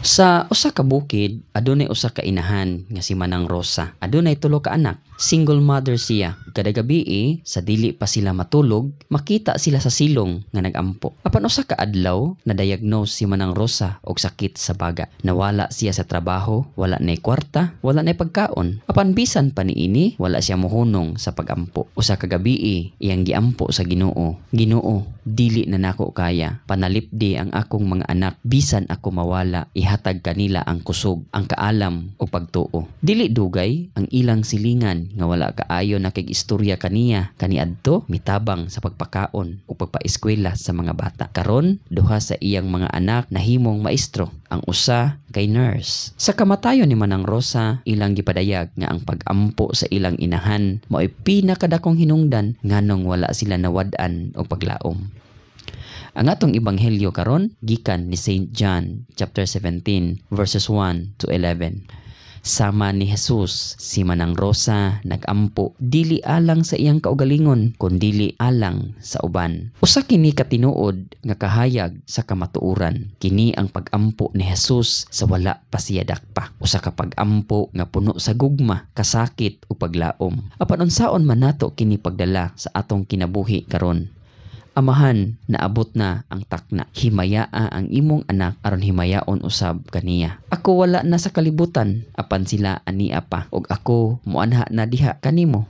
Sa usa ka bukid, adunay usa ka inahan nga si Manang Rosa. Adunay tulo ka anak. Single mother siya. Kada gabii, sa dili pa sila matulog, makita sila sa silong nga nagampo. Apan usa ka adlaw, na-diagnose si Manang Rosa og sakit sa baga. Nawala siya sa trabaho, wala nay kwarta, wala nay pagkaon. Apan bisan pa niini, wala siya mohunong sa pagampo. Usa ka gabii, iyang giampo sa Ginoo. "Ginoo, dili na nako kaya. Panalipdi ang akong mga anak bisan ako mawala. Ihatag kanila ang kusog, ang kaalam ug pagtuo." Dili dugay, ang ilang silingan nga wala kaayo nakig-istorya kaniya kaniadto mitabang sa pagpakaon ug pagpaeskwela sa mga bata. Karon, duha sa iyang mga anak nahimong maestro, ang usa kay nurse. Sa kamatayon ni Manang Rosa, ilang gipadayag nga ang pag-ampo sa ilang inahan mao'y pinakadakong hinungdan nganong wala sila nawad-an og paglaom. Ang atong ebanghelyo karon gikan ni Saint John chapter 17 verses 1 to 11. Sama ni Jesus, si Manang Rosa nagampo dili alang sa iyang kaugalingon kundili alang sa uban. Usa kini ka tinuod nga kahayag sa kamatuoran. Kini ang pag-ampo ni Jesus sa wala pa siya dakpa. Usa ka pag-ampo nga puno sa gugma, kasakit ug paglaom. Apan unsaon man nato kini pagdala sa atong kinabuhi karon? "Amahan, naabot na ang takna. Himayaa ang imong anak aron himayaon usab kaniya. Ako wala na sa kalibutan, apan sila ania pa, ug ako moanha na diha kanimo."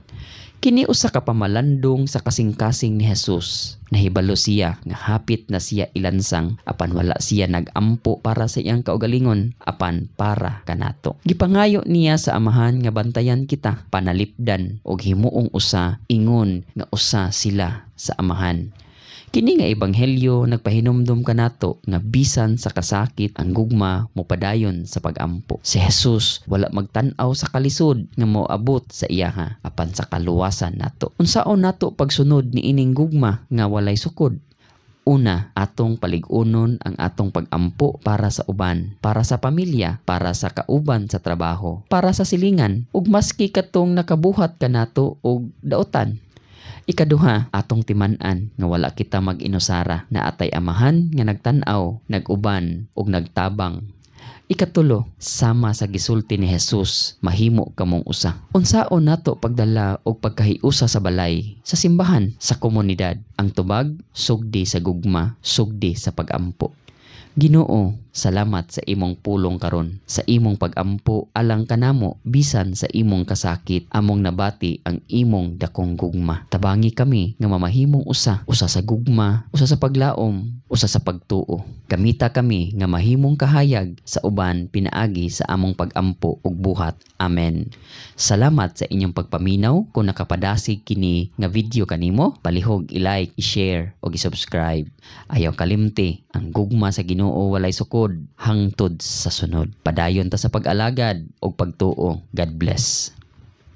Kini usa ka pamalandong sa kasing-kasing ni Jesus. Nahibalo siya nga hapit na siya ilansang, apan wala siya nagampo para sa iyang kaugalingon, apan para kanato. Gipangayo niya sa Amahan nga bantayan kita, panalipdan og himuong usa, ingon nga usa sila sa Amahan. Kini nga ebanghelyo nagpahinumdom kanato nga bisan sa kasakit, ang gugma mopadayon sa pagampo. Si Jesus wala magtan-aw sa kalisod nga moabot sa iyaha, apan sa kaluwasan nato. Unsaon nato pagsunod niining gugma nga walay sukod? Una, atong palig-unon ang atong pagampo para sa uban, para sa pamilya, para sa kauban sa trabaho, para sa silingan, ug maski katong nakabuhat kanato og daotan. Ikaduha, atong timan-an nga wala kita mag-inusara, naa tay Amahan nga nagtan-aw, nag-uban ug nagtabang. Ikatulo, sama sa gisulti ni Jesus, mahimo kamong usa. Unsaon nato pagdala og pagkahiusa sa balay, sa simbahan, sa komunidad? Ang tubag, sugdi sa gugma, sugdi sa pagampo. Ginoo, salamat sa imong pulong karon, sa imong pagampo alang kanamo bisan sa imong kasakit, among nabati ang imong dakong gugma. Tabangi kami nga mamahimong usa, usa sa gugma, usa sa paglaom, usa sa pagtuo. Gamita kami nga mahimong kahayag sa uban pinaagi sa among pagampo ug buhat. Amen. Salamat sa inyong pagpaminaw. Kung nakapadasig kini nga video kanimo, palihog i-like, i-share ug i-subscribe. Ayaw kalimti, ang gugma sa Ginoo walay sukod hangtod sa sunod. Padayon ta sa pag-alagad ug pagtuo. God bless.